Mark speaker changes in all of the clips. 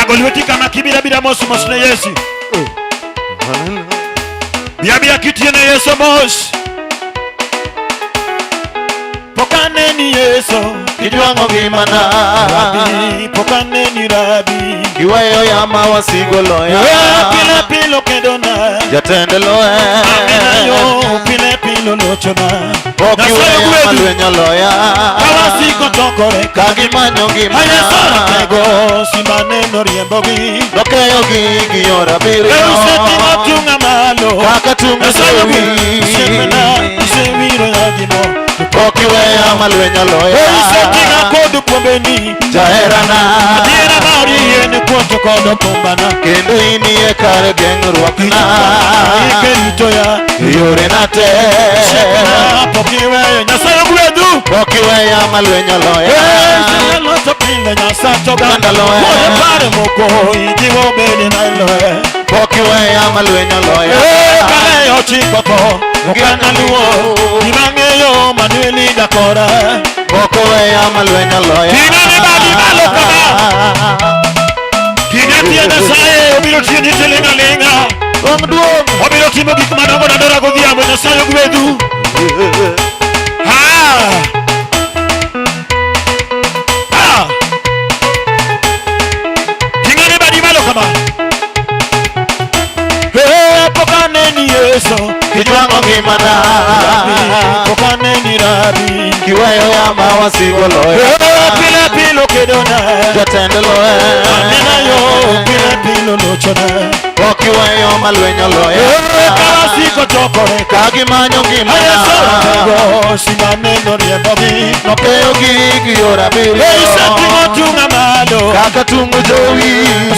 Speaker 1: Mago lweti kama kibira bira mos mos ne Yesu. Bia bia kitiyo ne Yesu mos. Pok aneni Yesu.
Speaker 2: Ijwang'o ngimana.
Speaker 1: Rabi, pok aneni Rabi.
Speaker 2: Iweyo yama wasigo loya.
Speaker 1: Wewe pile pile okedona.
Speaker 2: Jatend loya.
Speaker 1: Amina yo pile pile olochona.
Speaker 2: Pok
Speaker 1: Nyasaye
Speaker 2: iweyo
Speaker 1: ogwedhu.
Speaker 2: malweny oloya.
Speaker 1: Ka wasiko chokore
Speaker 2: Ka gimanyo ngimana.
Speaker 1: Ayeso ratego simba neno riembogi.
Speaker 2: Nokeyogi gi yor abiriyo.
Speaker 1: Euseting'o tunga malo.
Speaker 2: Kaka tung
Speaker 1: Nyasaye
Speaker 2: jowi.
Speaker 1: ogwedhu. Osiepena isewiro yagimo.
Speaker 2: Pok iweya malweny oloya.
Speaker 1: Euseting'a kod bwombeni.
Speaker 2: Jaherana.
Speaker 1: Adiera mar yien kuoto kod okumbana.
Speaker 2: Kendo inie kar geng'ruokna.
Speaker 1: Ikeritoya.
Speaker 2: Yorena te.
Speaker 1: Osiepena pok iweyo. Nyasaye ogwedhu.
Speaker 2: Pok iweya malweny oloya.
Speaker 1: Locho pile Nyasaye
Speaker 2: Oganda loye.
Speaker 1: Wuode pare moko ijiwo bede na loye.
Speaker 2: Pok iweya malweny oloya.
Speaker 1: Kane ochiko tho okana luo gima ng'eyo Manueli jakora.
Speaker 2: Pok oweya malweny oloya.
Speaker 1: Ting'ane badi malo kama. Kinde tiyo Nyasaye obiro tiyo ni tiling' aling'a.
Speaker 2: Duong' duong'.
Speaker 1: Obiro timo gik madongo dandora godhiambo Nyasaye ogwedhu. Ah! Ah! Ting'ane badi malo kama. Hey, pok aneni Yesu.
Speaker 2: Ijwang'o ngimana.
Speaker 1: Rabi, pok aneni Rabi.
Speaker 2: Kiweyo yama wasigo loya.
Speaker 1: Hey, pile pile okedona.
Speaker 2: Jatend loya.
Speaker 1: Amina yo pile pile olochona.
Speaker 2: Pok iweyo malweny oloya.
Speaker 1: Hey, ka wasiko chokore
Speaker 2: Ka gimanyo ngimana.
Speaker 1: Ayeso ratego simba neno riembogi.
Speaker 2: Nokeyogi gi yor abiriyo.
Speaker 1: Hey, iseting'o tunga malo.
Speaker 2: Kaka tung jowi.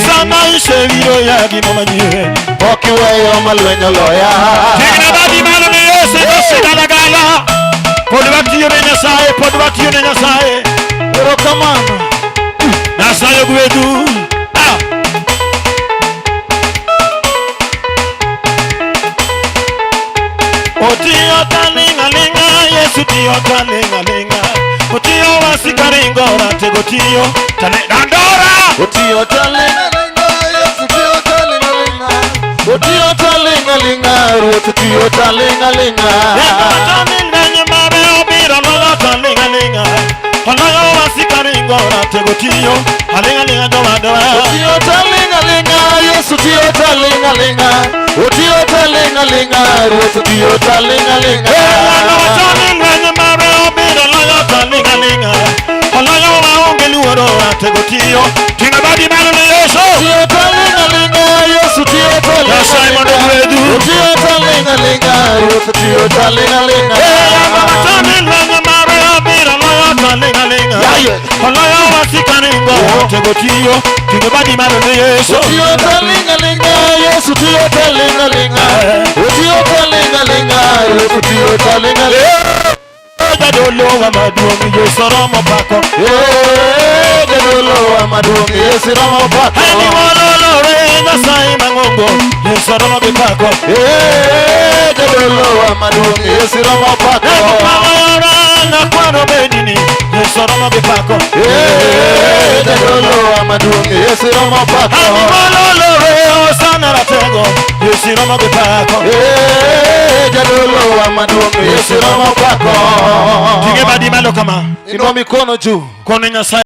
Speaker 1: Sama isewiro ya gima manyien.
Speaker 2: Pok iweyo malweny oloya.
Speaker 1: Ting'na badi malo ne Yesu kosegalagala. Pod watiyo ne Nyasaye, pod watiyo ne Nyasaye.
Speaker 2: Erokamano.
Speaker 1: Nyasaye ogwedhu. Ah. Otiyo taling'aling'a, Yesu tiyo taling'aling'a. Otiyo wasikaringo ratego tiyo tale dandora.
Speaker 2: Otiyo taling'aling'a, Yesu tiyo taling'aling'a. Otiyo taling'aling'a, Ruoth tiyo taling'aling'a.
Speaker 1: Lwenye mare obiro loyo taling'aling'a. Oloyo wasikaringo ratego tiyo aling'aling'a jowadwa.
Speaker 2: Otiyo taling'aling'a, Yesu tiyo taling'aling'a. Otiyo taling'aling'a, Ruoth tiyo taling'aling'a.
Speaker 1: Wacho ni lweny mare obiro loyo taling'aling'a. Oloyo maonge luoro ratego tiyo. Ting'o badi malo ne Yesu.
Speaker 2: Otiyo taling'aling'a, Yesu tiyo
Speaker 1: Nyasaye mondo
Speaker 2: taling'aling'a.
Speaker 1: ogwedhu.
Speaker 2: Otiyo taling'aling'a, Ruoth tiyo taling'aling'a.
Speaker 1: Wacho ni lweny mare obiro loyo taling'aling'a.
Speaker 2: Yaye.
Speaker 1: Oloyo wasikaringo ratego tiyo. Ting'o badi malo ne Yesu.
Speaker 2: Otiyo taling'aling'a, Yesu tiyo taling'aling'a. Otiyo taling'aling'a, Ruoth tiyo taling'aling'a.
Speaker 1: Jadolo maduong' Yesu romo pako.
Speaker 2: Eh, jadolo maduong' Yesu romo pako.
Speaker 1: Ani wololore Nyasaye mang'ongo Yesu romo gi pako.
Speaker 2: Eh, jadolo maduong' Yesu romo pako.
Speaker 1: Ora nakwano bedini Yesu romo gi pako.
Speaker 2: Eh, jadolo maduong' Yesu romo pako.
Speaker 1: Ani wololore Hosana ratego Yesu romo gi pako.
Speaker 2: Eh, jadolo maduong' Yesu romo pako.
Speaker 1: Ting'e badi malo kama.
Speaker 2: Inua mikono juu.
Speaker 1: Kone Nyasaye.